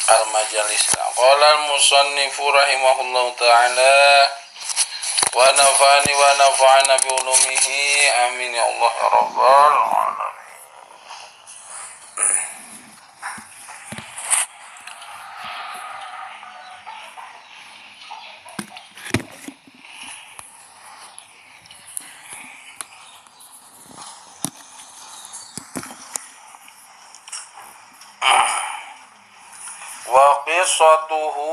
Al-majalis. Qala al-musannifu rahimahullahu ta'ala wa nafa'ani wa nafa'ana bi ulumihi amin ya Allah ya rabbal alamin. Wa qissatuhu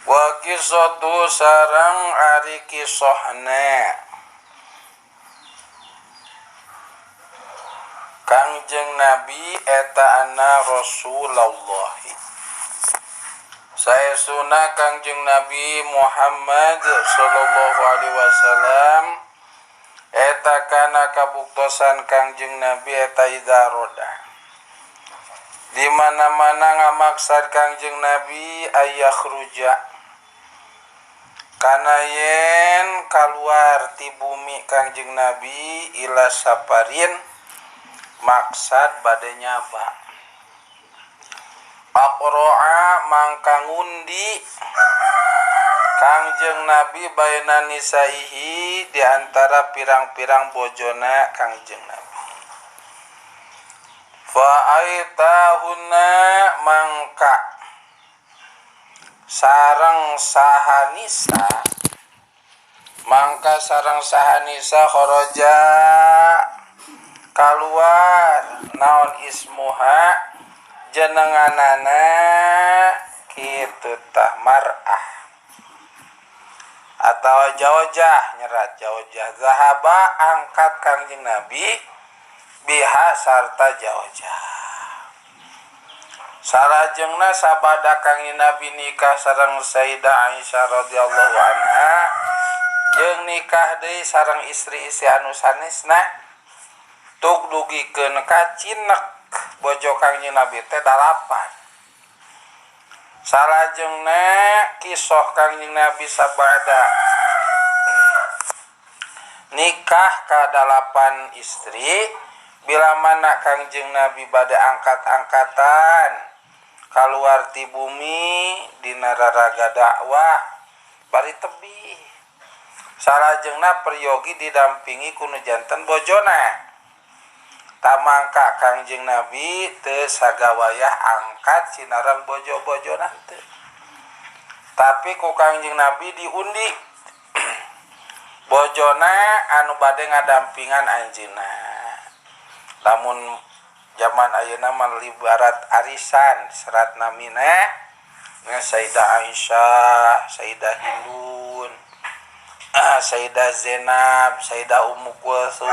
wa qissatu sareng ari kisahna Kangjeng Nabi eta anna Rasulullah. Saestuna Kangjeng Nabi Muhammad sallallahu alaihi wasallam eta kana kabuktosan Kangjeng Nabi eta idza roda. Di mana-mana ngamaksad Kangjeng Nabi ayakhruja kana yen kaluar ti bumi Kangjeng Nabi ila safarin maksad bade nyaba. Aqra'a mangka ngundi Kangjeng Nabi baina nisaihi di antara pirang-pirang bojona Kangjeng Nabi. Fa aitahunna mangka sareng sahanisa mangka sareng sahanisa kharaja kaluar naon ismuha jenenganana kitu tah mar'ah atawa jawajah nyerat jawajah zahaba angkat Kangjeng Nabi biha sarta jawajah. Sarajengna sabada Kangjeng Nabi nikah sareng Sayyidah Aisyah radhiyallahu anha jeung nikah deui sareng istri-istri anu sanesna tuk dugikeun ka cinek bojo Kangjeng Nabi teh 8. Salajengna kisah Kangjeng Nabi sabada nikah ka 8 istri bila mana Kangjeng Nabi bade angkat-angkatan kaluar ti bumi dina raraga dakwah bari tebih. Salajengna peryogi didampingi ku nu janten bojona. Tamangka Kangjeng Nabi teu sagawayah angkat sinareng bojo-bojona teu. Tapi ku Kangjeng Nabi diundi bojona anu bade ngadampingan anjeunna. Lamun zaman ayeuna mah libarat arisan serat namina Sayyidah Aisyah, Sayyidah Hindun, Sayyidah Zainab, Sayyidah Ummu Kulsum,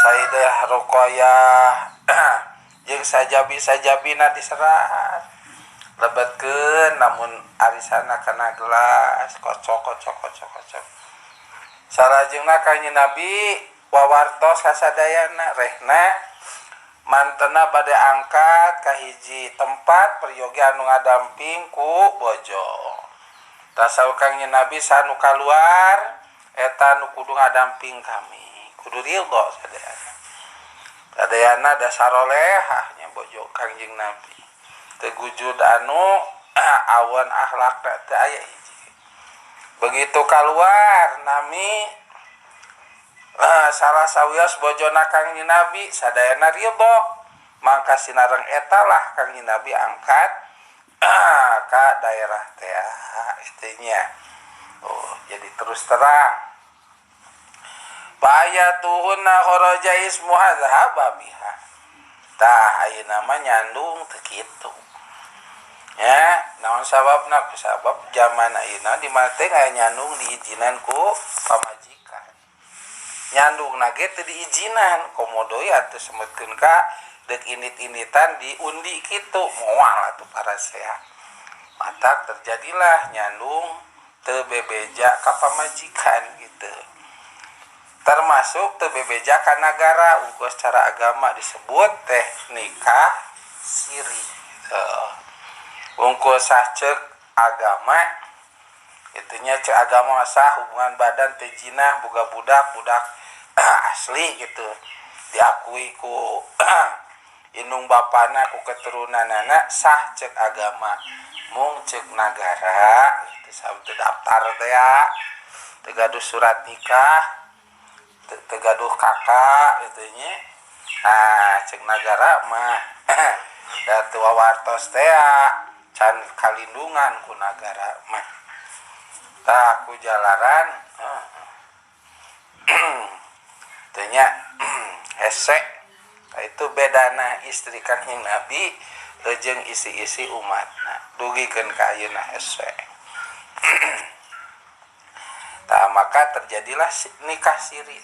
Sayyidah Ruqayyah, jeung sajabi-sajabina diserat. Lebetkeun namun arisana kana gelas kocok kocok kocok kocok. Salajengna Kangjeng Nabi wawartos kasadayana rehna mantena bade angkat ka hiji tempat peryogi anu ngadamping ku bojo. Tasawuf Kangjeng Nabi sanu kaluar eta nu kudu ngadamping kami, kudu ridho sadayana. Sadayana dasarolehah nya bojo Kangjeng Nabi. Teu gujud anu awan akhlakna teu aya hiji. Begitu kaluar nami salah sawios bojona Kangjeng Nabi sadayana ridho, maka sinareng eta lah Kangjeng Nabi angkat ka daerah teh itunya. Oh, jadi terus terang. Bayatuhunna kharaja ismuha zahaba biha. Tah ayeuna mah nyandung teu kitu. Ya, naon sababna? Sabab zaman ayeuna di mana teh aya nyandung diizinan ku pamajikan. Nyandung nage teu diizinan, komo deui atuh semetkeun ka deuk init-initan diundi kitu, moal atuh parasea. Matak terjadilah nyandung teu bebeja ka pamajikan gitu. Termasuk teu bebeja ka nagara, uga secara agama disebut teh nikah siri gitu. Ungkul sah ceuk agama itunya ceuk agama sah hubungan badan teh jinah boga budak budak asli gitu diakui ku Indung bapana ku keturunanana sah cek agama mung cek nagara itu teu daftar teh ya teu gaduh surat nikah teu gaduh kakak gitu nya. Nah cek nagara mah da teu wawartos teh can kalindungan ku nagara mah. Tah ku jalaran teh nya hese. Itu bedana istri Kangjeng Nabi jeung isi-isi umatna dugikeun ka ayeuna hese. Tah maka terjadilah nikah siri.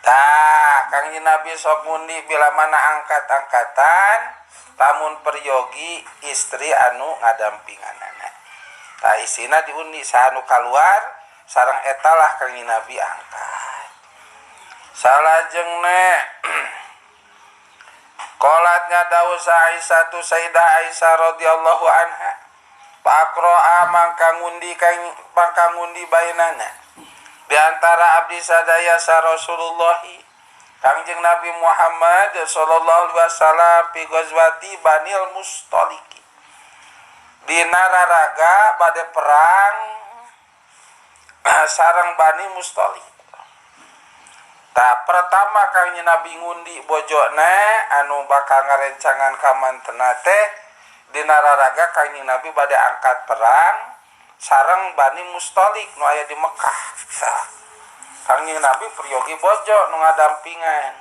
Tah Kangjeng Nabi sok ngundi bila mana angkat-angkatan lamun peryogi istri anu ngadampinganana. Tah isina diundi saha nu kaluar sareng eta lah Kangjeng Nabi angkat. Salajengna qolat ngadawuh Aisyah tu Sayyidah Aisyah radhiyallahu anha Pakroa mangka ngundi bainana di antara abdi sadaya sa Rasulullah Kangjeng Nabi Muhammad sallallahu alaihi wasallam fi ghazwati Banil Mustaliq dina raraga bade perang sareng Bani Mustaliq. Tah pertama Kangjeng Nabi ngundi bojona anu bakal ngarencangan ka mantena teh dina raraga Kangjeng Nabi bade angkat perang sareng Bani Mustaliq nu aya di Mekah. Tah Kangjeng Nabi peryogi bojo nu ngadampingan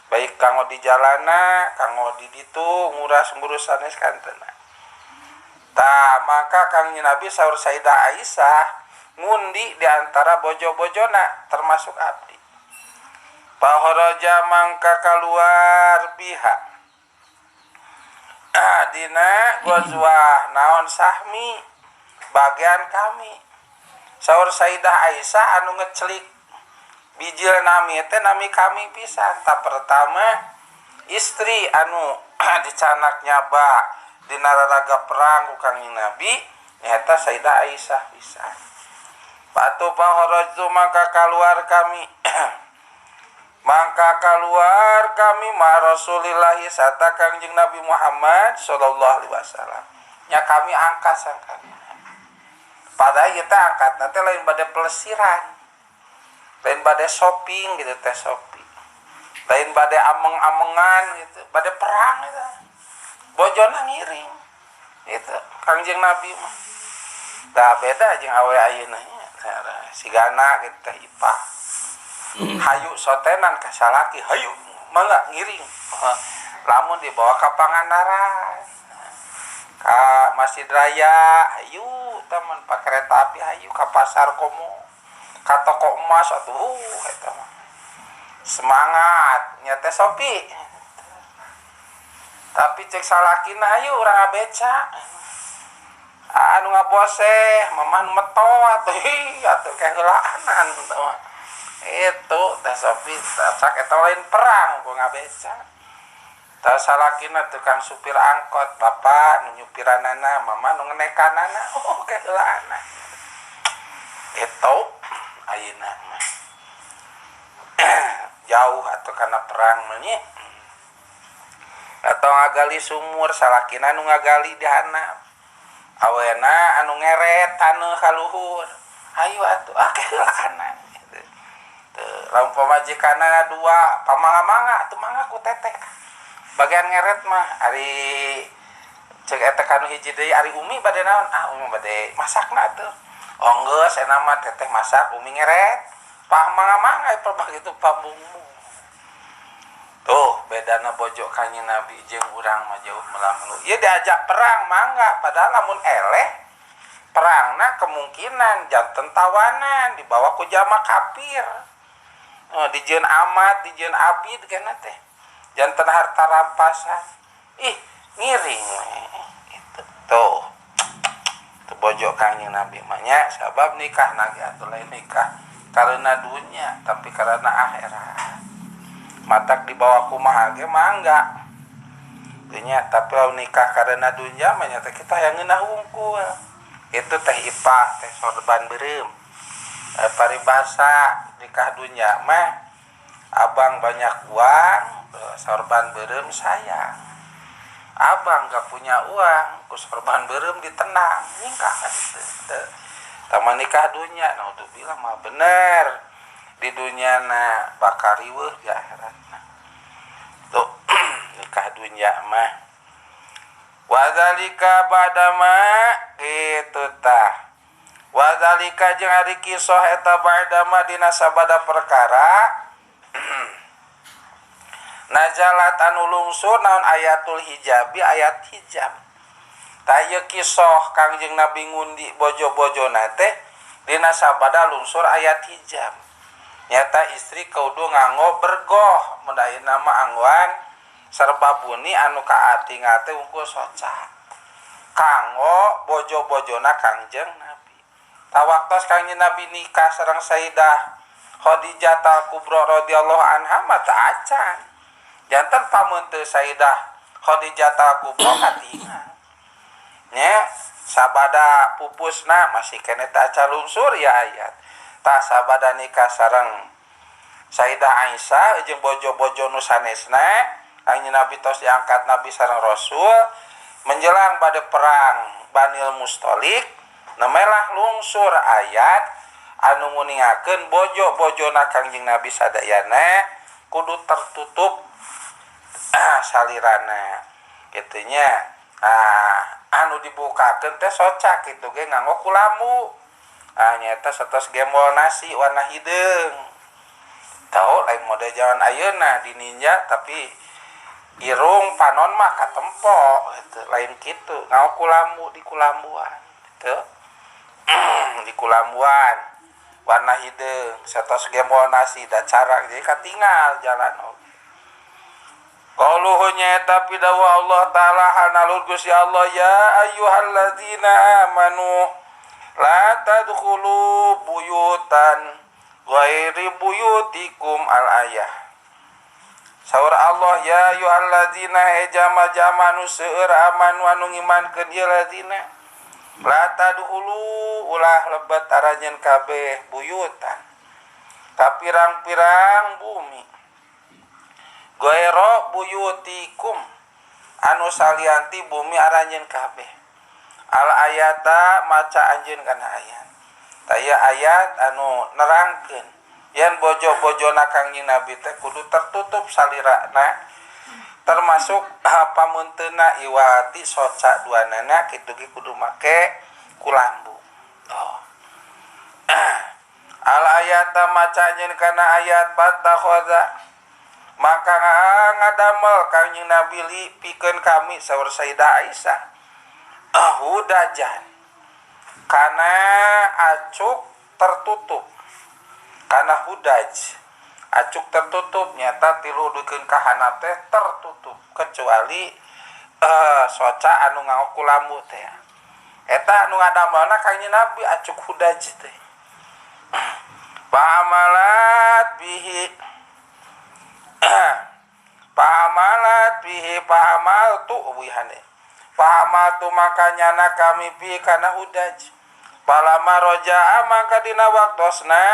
baik kanggo di jalana kanggo di ditu nguras-ngurus sanes kantena. Tah maka Kangjeng Nabi saur Sayyidah Aisyah ngundi di antara bojo-bojona termasuk abdi. Pahoroja mangka kaluar pihak dina gozwah naon sahmi bagian kami. Saur Sayyidah Aisyah anu ngecelik bijil nami teh nami kami pisan. Ta pertama istri anu dicanak nyaba dina raraga perang ku Kangjeng Nabi nyaeta Sayyidah Aisyah pisan. Patu pahoroju mangka kaluar kami mangka keluar kami ma Rasulillahi sata Kangjeng Nabi Muhammad sallallahu alaihi wasallam. Nya kami angkat sangkan. Padahal kita angkat nanti lain bade pelesiran. Lain bade shopping gitu teh shopping. Lain bade ameng-amengan gitu, bade perang gitu. Bojona ngiring. Gitu Kangjeng Nabi mah. Da beda jeung awe ayeuna nya. Sigana gitu teh ipah. Hayu sotenan ka salaki hayu mangga ngiring lamun dibawa ka Pangandaran ka Masjid Raya hayu teman pak kereta api hayu ka pasar komo ka toko emas atuh eta mah semangat nya teh sopi tapi cek salakina hayu urang ngabeca anu ngaboseh mamah nu meto atuh atuh keheulaanan teh mah. Itu teh sopi cak eta lain perang ku ngabeca. Tah salakina tukang supir angkot bapak nu nyupiranana mama nu ngenekanana oh keheulaana. Itu ayeuna mah jauh atuh kana perang mah nya. Atau ngagali sumur salakina nu ngagali di handap. Awena anu ngeret taneuh ka luhur. Hayu atuh ah keheulaana. Lamun pamajikanna dua pamanga-manga atuh mangga ku teteh. Bagian ngeret mah ari cek eta kanu hiji deui ari umi bade naon? Ah umi bade masakna atuh. Oh geus eta mah teteh masak umi ngeret. Pamanga-manga eta gitu pambungmu. Tuh bedana bojo Kangjeng Nabi jeung urang mah jauh melamelu. Ieu diajak perang mangga padahal lamun eleh perangna kemungkinan janten tawanan dibawa ku jama kafir. Dijieun amat, dijieun abid kana teh. Janten harta rampasan. Ih, ngiring we. Itu tuh. Tuh bojo Kangjeng Nabi mah nya sabab nikah nage atuh lain nikah karena dunya tapi karena akhirat. Matak dibawa kumaha ge mangga. Dunya tapi lamun nikah karena dunya mah nya teh kita yang ngeunah hungkul. Itu teh ipah teh sorban beureum. Paribasa nikah dunya mah abang banyak uang Sorban beureum sayang. Abang gak punya uang, ku sorban beureum ditenang, nyingkah kan itu. Tama nikah dunya, naudzubillah mah bener. Di dunya na bakal riweuh di akhiratna. Tuh nikah dunya mah. Wadzalika ba'dama kitu tah. Wadzalika jeung ari kisah eta ba'dama dina sabada perkara nazalat anu lungsur naon ayatul hijabi ayat hijab. Tah ieu kisah Kangjeng Nabi ngundi bojo-bojona teh dina sabada lungsur ayat hijab. Nyata istri kudu nganggo bergoh mun ayeuna mah anggoan serba buni anu kaatingal teh unggul soca. Kanggo bojo-bojona Kangjeng Nabi. Tah waktos Kangjeng Nabi nikah sareng Sayyidah Khadijah Al-Kubra radhiyallahu anha mah teu acan. Janten pameunteun Sayyidah Khadijah Al-Kubra katingal. Nya sabada pupusna masih keneh teu acan lungsur ya ayat. Tah sabada nikah sareng Sayyidah Aisyah jeung bojo-bojo nu sanesna, Kangjeng Nabi tos diangkat Nabi sareng Rasul menjelang pada perang Banil Mustalik, nemelah lungsur ayat anu nguningakeun bojo-bojona Kangjeng Nabi sadayana kudu tertutup salirana kitu nya. Anu dibukakeun teh soca kitu ge nganggo kulamu. Nyaeta satos gembol nasi warna hideung. Tau lain mode jaman ayeuna dininja tapi irung panon mah katempo gitu, lain kitu nganggo kulamu di kulambuan gitu. Di kulambuan warna hideung satos gembol nasi da cara jadi katingal jalan oge. Qauluhu nyaeta pidawuh Allah Ta'ala hanalur Gusti Allah ya ayyuhalladzina amanu la tadkhulu buyutan ghairi buyutikum al ayah. Saur Allah ya ayyuhalladzina he jama-jama nu seueur amanu anu ngimankeun ieu ladzina la tadkhulu ulah lebet aranjeun kabeh buyutan ka pirang-pirang bumi ghaira buyutikum anu salianti bumi aranjeun kabeh. Al ayata maca anjeun kana ayat. Taya ayat anu nerangkeun yen bojo-bojona Kangjeng Nabi teh kudu tertutup salirana termasuk pamunteuna iwati soca duanana kitu ge kudu make kulambu. Oh. Al ayata maca anjeun kana ayat batakhoza maka ngadamel Kangjeng Nabi li pikeun kami saur Sayyidah Aisyah hudajan kana acuk tertutup kana hudaj acuk tertutup nyata tilu dukeun ka handap teh tertutup kecuali soca anu nganggo kulambu teh eta anu ngadamelna Kangjeng Nabi acuk hudaj teh pamalat bihi pamalat bihi pamal tu wihane pamal tu maka nyana kami bi kana hudaj palama roja'a maka dina waktosna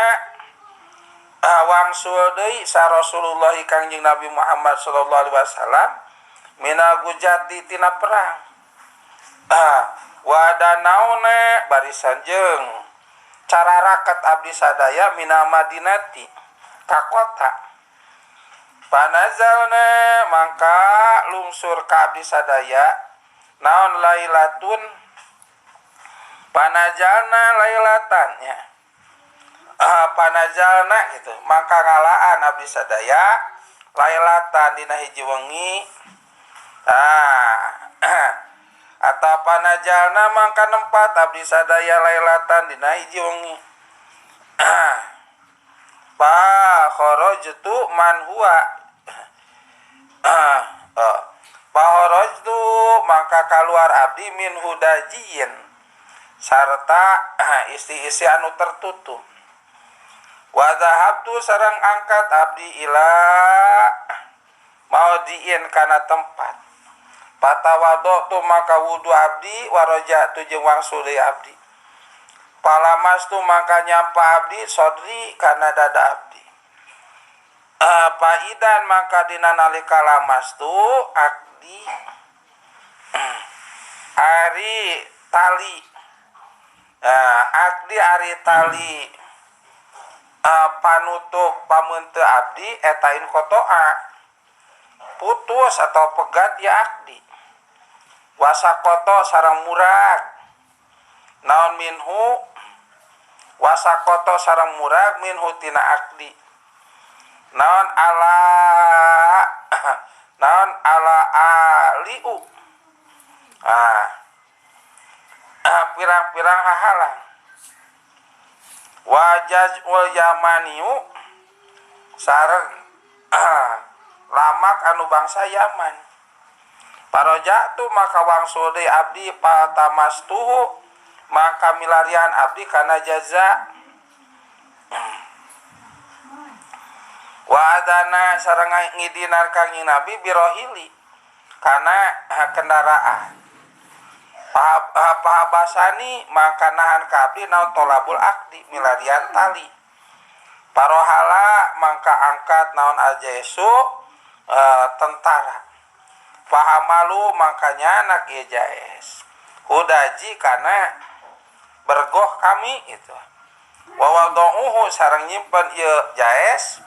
wangsul deui sa Rasulullah Kangjeng Nabi Muhammad sallallahu alaihi wasallam minal gujati tina perang wadanauna barisan jeung cara raket abdi sadaya minal madinati ka kota panazalna mangka lungsur ka abdi sadaya naon lailatun panajalna lailatan nya panajalna gitu mangka ngalaan abdi sadaya lailatan dina hiji wengi atau panajalna mangka nempat abdi sadaya lailatan dina hiji wengi pa kharajtu man huwa pa kharajtu mangka kaluar abdi min hudajiin sarta isti-isti anu tertutup wa dhahabtu sareng angkat abdi ila maudiin kana tempat patawadho tu maka wudu abdi warajatu jeung wangsul deui abdi palamas tu maka nyampa abdi sodri kana dada abdi Paidan maka dina nalika lamastu akdi ari tali akdi ari tali panutup pameunte abdi etain kotoa putus atau pegat ya akdi wasakoto sarang murag naon minhu wasakoto sarang murag minhu tina akdi naon ala naon ala aliu pirang-pirang hahalang wajaj wal yamaniu sareng lamak anu bangsa Yaman paroja tu maka wangsul deui abdi patamastuhu maka milarian abdi kana jaza wa adana sareng ngidinar Kangjeng Nabi birohili kana kendaraan pahabasani maka nahan ka abdi naon tolabul akdi milarian tali parohala mangka angkat naon ajesu tentara pahamalu makanya anak ieu jaes hudaji kana bergoh kami itu wa wadauhu sareng nyimpen ieu jaes